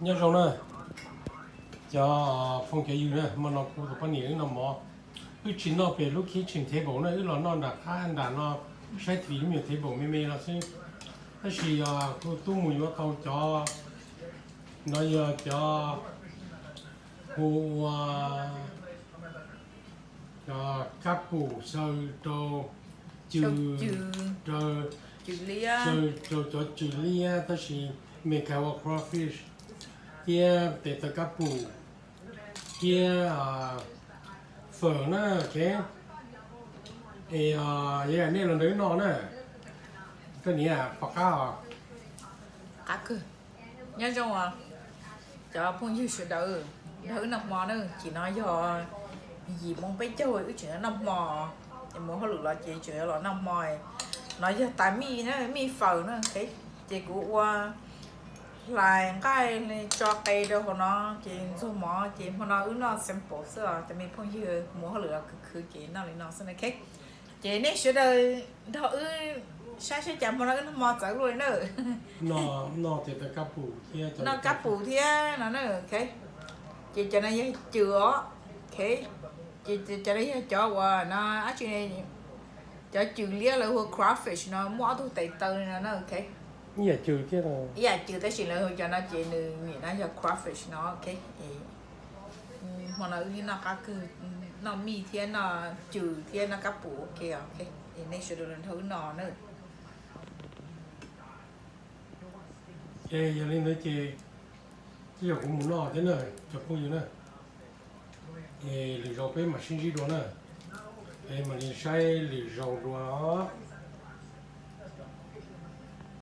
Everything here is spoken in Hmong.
Nyob zoo na, cov phooj cov ywg na, hmo no kuv tus poj niam wb noj mov. Wb tsis noj pem lub kitchen table na, wb los noj nram qab nram no, saib tv lub me nyuam table me me no xwb. Tab sis kuv twb mus yuav tau cov, no yog cov, hu ua cov kab pum xyaw rau cw, rau, xyaw rau cov cw liab, tab sis Meskas ua crawfish, thiab tes taw kab pum, thiab fawm na, ok. Es yog nej los nrog wb noj na, koj niam pom qab os. Qab kawg. Nyob zoo os cov phooj ywg sawv daws, nrog wb noj hmo na, ces no yog yim moo peb caug wb tseem noj hmo, es mus hauj lwm los ces tseem los noj hmo. No yog tas mij na, mij fawm na, ces kuv ua hlais nqaij tso qe rau hauv no, ces ntxuag mov, ces hmo no wb noj simple xwb os cov me phooj ywg, mus hauj lwm los khwv khwv ces noj li no xwb na, ok. Ces nej sawv daws nrog wb saib saib cas hmo no wb noj hmo txawv luaj li na. Noj kab pum thiab no na, ok. Ces cov no yog cw os, ok. Ces cov no yog cov uas no dab tsi, cov cw liab lawv hu ua crawfish no muaj ob tug tes taw li no na, ok. Ib yam cw tab sis lawv hu cov no ces nws niam no yog crawfish no, ok. Hmo no wb noj qab kawg, noj mij thiab noj cw thiab noj kab pum, ok, ok. Es nej sawv daws los nrog wb noj na. Ces yog li ntawd ces tej zaum kuv mus noj thiab na cov phooj ywg na. Es lwm zaus peb mam sib ntsib dua na. Es mam li saib lwm zaus dua os.